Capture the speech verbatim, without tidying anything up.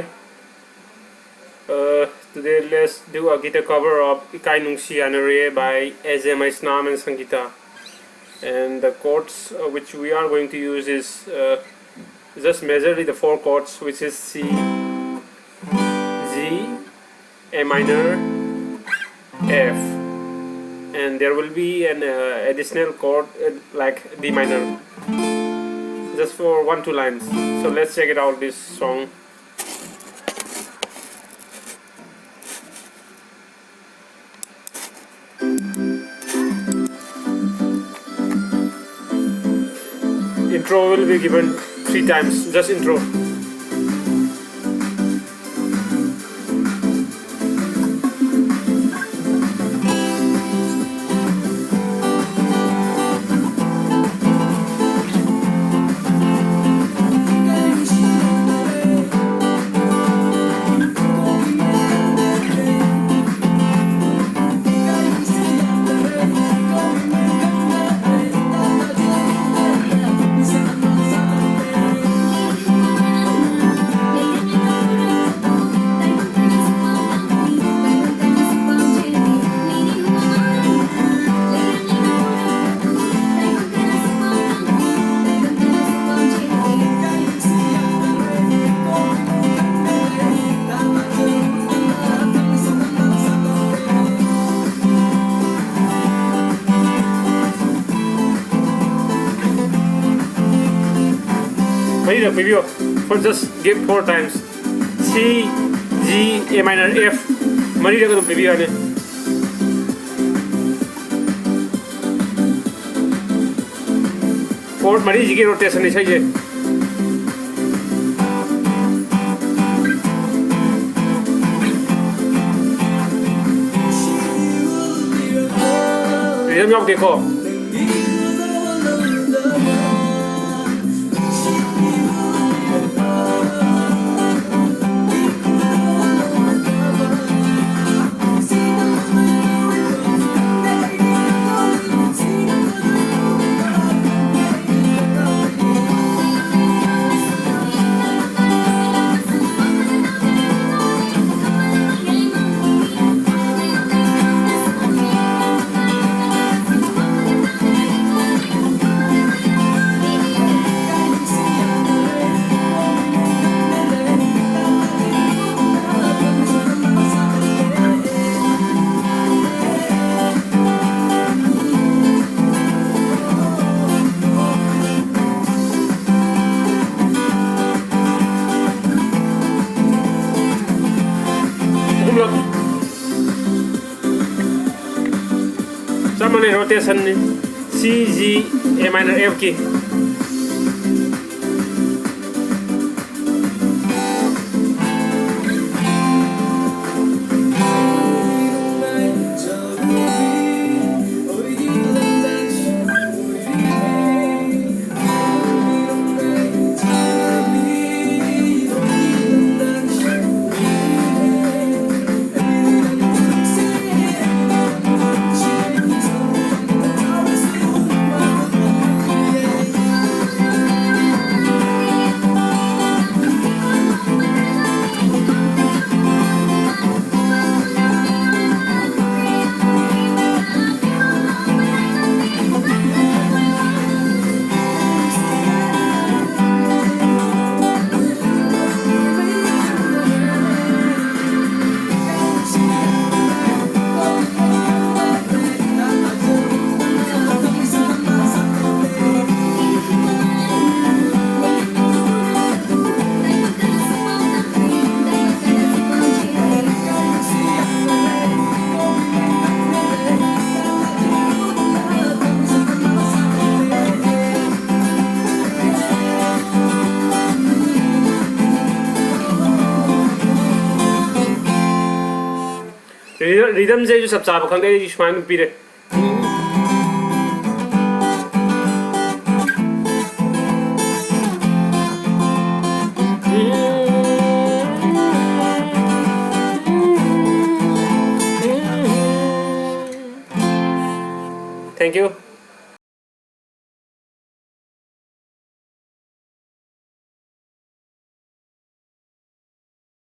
Uh, today let's do a guitar cover of Ikai Nungsi Yanare by Eze Maisnam and Sangeeta. And the chords uh, which we are going to use is uh, just majorly the four chords, which is C, G, A minor, F. And there will be an uh, additional chord uh, like D minor, just for one two lines. So let's check it out, this song. Intro will be given three times, just intro. ꯃꯔꯤꯔꯛ ꯄꯤꯕꯤꯌꯣ꯫ For just give four times. C, G, A minor, F. ꯃꯔꯤꯔꯛ ꯑꯗꯨꯝ ꯄꯤꯕꯤꯌꯣ ꯍꯥꯏꯅꯤ꯫ Chord ꯃꯔꯤꯁꯤꯒꯤ rotation ꯏꯁꯩꯁꯦ꯫ Rhythm ꯌꯥꯎꯗꯦꯀꯣ꯫ Rotation ꯅꯤ, C G A minor F key꯫ Rhythm-, rhythmꯁꯦ ꯑꯩꯁꯨ ꯆꯞ ꯆꯥꯕ ꯈꯪꯗꯦ, ꯑꯩ ꯁꯨꯃꯥꯏꯅ ꯑꯗꯨꯝ ꯄꯤꯔꯦ꯫ Thank you.